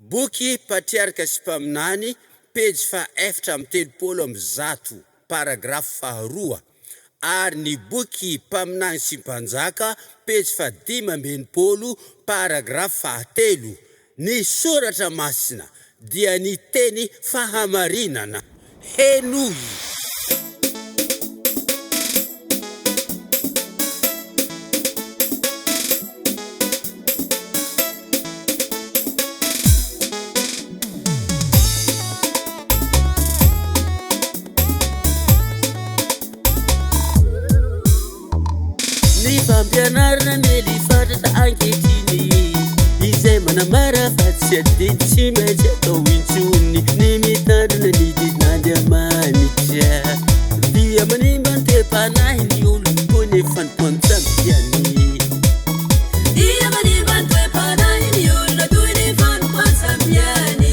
Boky Patriarka sy Mpaminany, pejy faha 134, paragrafy faharoa, ary ny boky Mpaminany sy Mpanjaka, pejy faha 65, paragrafy fahatelo. Ny Soratra Masina dia ny teny fahamarinana. Henoy! Ny fampianarana miely fatratra ankehitriny, izay manambara fa tsy adidy tsy maintsy atao intsony ny mitandrina ny didin'Andriamanitra, dia manimba ny toe-panahin'ny olona toy ny fanompoan-tsampy ihany. Dia manimba ny toe-panahin'ny olona toy ny fanompoan-tsampy ihany.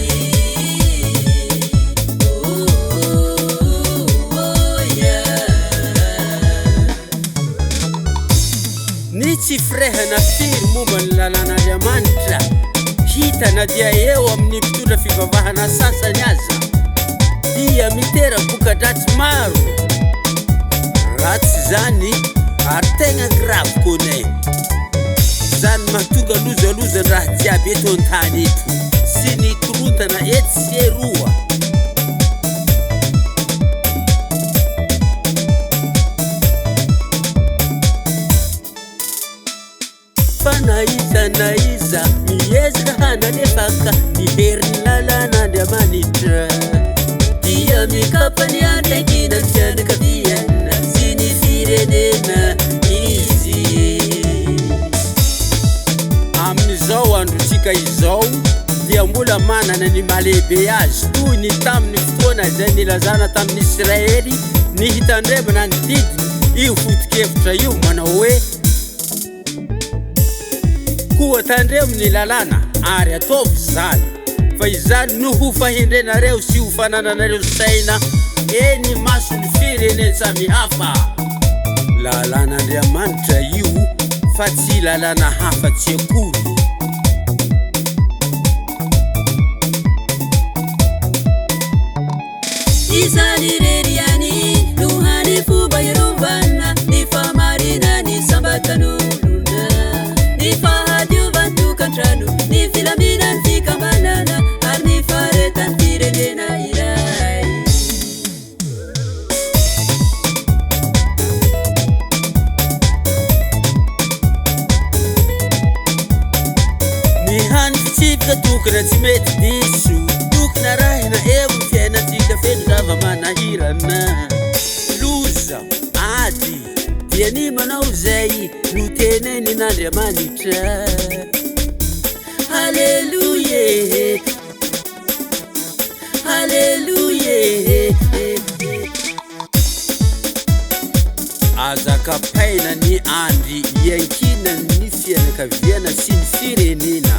Oh, yeah. Ny tsy firehana firy momba ny lalàn'Andriamanitra, hita na dia eo amin'ny mpitondra fivavahana sasany aza, dia mitera-boka-dratsy maro. Ratsy izany ary tegna grave kone. Zany mahatonga loza-lozan-draha jiaby eto an-tany eto sy ny korontana etsy sy eroa. Fa na iza na iza miezaka hanalefaka ny herin'ny lalàn'Andriamanitra, dia mikapa ny andraikina ny fianakaviana sy ny firenena izy. Amin'izao androntsika izao dia mbola manana ny mahalehibe azy toy ny tamin'ny fotoana izay nilazana tamin'ny Isiraely ny hitandremana ny didiny io foto-kevitra io manao hoe, Koa tandremo ny lalàna ary ataovy izany, fa izany no ho fahendrenareo sy ho fanananareo saina eny imason'ny firenen-tsamihafa. Lalàn'Andriamanitra io fa tsy lalàna hafa tsy akory. Izany irery ihany no hany fomba hiarovana ny fahamarinan'ny isam-batan'olona, ny fahadiovan'ny tokantrano, ny filaminan'ny fikambanana ary ny faharetan'ny firenena iray. Ny hany fitsipika tokana tsy mety diso, tokony arahina eo ny fiainantsika feno zava-manahirana. Loza, ady, dia ny manao izay notenenin'Andriamanitra. Haleloia e! Haleloia e! Aza kapaina ny andry iankinan'ny fianakaviana sy ny firenena.